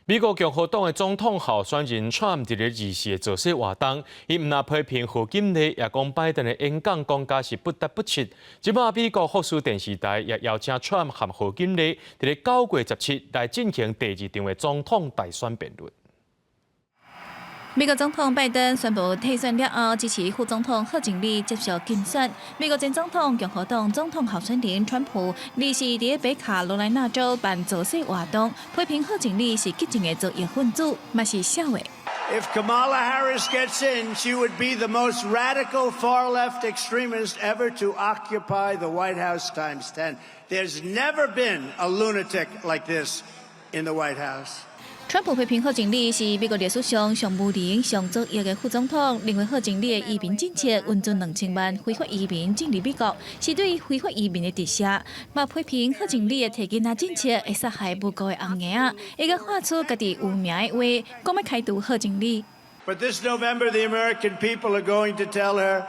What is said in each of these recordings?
美國共和黨的總統候選人川普佇咧24的造勢活動，伊毋但批評賀錦麗，也講拜登的演講講甲是不得不切。這擺美國福斯電視台也邀請川普和賀錦麗佇咧9月17來進行第二場的總統大選辯論。美國總統拜登宣布退選了後，支持副總統賀錦麗接受競選。美國前總統共和黨總統候選人川普，24佇北卡羅來納州辦造勢活動，批評賀錦麗是激進的左翼分子，嘛是痟話。 If Kamala Harris gets in, she would be the most radical far-left extremist ever to occupy the White House times 10. There's never been a lunatic like this in the White House. 川普批評賀錦麗是美國歷史上上無能、上左翼的副總統，認為賀錦麗的移民政策允准2000萬非法移民進入美國，是對非法移民的特赦。嘛批評賀錦麗的提囡仔政策會殺害無辜的紅嬰仔，伊閣發出家己有名的話，講欲開除賀錦麗。 But this November, the American people are going to tell her,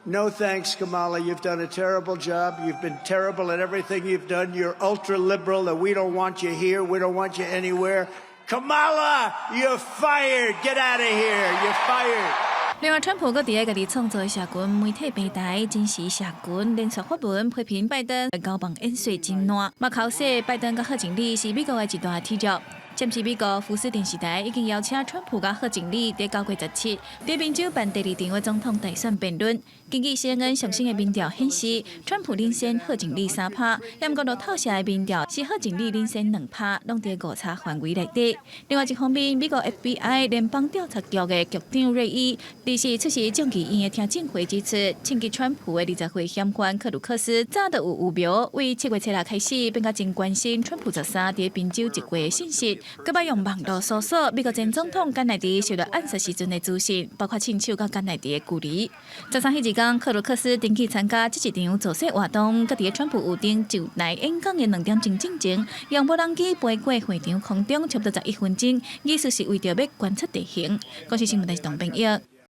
"No thanks, Kamala. You've done a terrible job. You've been terrible at everything you've done. You're ultra liberal, and we don't want you here. We don't want you anywhere. Kamala, you're fired. Get out of here. You're fired." 另外，川普閣佇咧家己創造的社群媒體平台真實社群連續發文批評拜登交棒演說真爛，嘛剾洗拜登佮賀錦麗是美國的一大恥辱。暫時美國福斯電視台已經邀請川普佮賀錦麗佇9月17佇賓州辦第二場的總統大選辯論。根據 CNN 上新的民調顯示，川普領先賀錦麗3趴，毋過路透社的民調是賀錦麗領先2趴，攏佇誤差範圍內底。另外一方面，美國 FBI 聯邦調查局的局長瑞伊，24出席眾議院的聽證會指出，槍擊川普的20歲嫌犯克魯克斯早就有預謀，為7月7日開始變甲真關心川普13佇賓州集會的信息。閣捌用網路搜索美國前總統甘乃迪受到暗殺時陣的資訊，包括槍手佮甘乃迪的距離。13彼一工，克魯克斯登去參加這一場造勢活動，閣佇川普有頂就來演講的2點鐘進前，用無人機飛過會場空中差不多11分鐘，意思是為著欲觀察地形。公視新聞台是董編譯。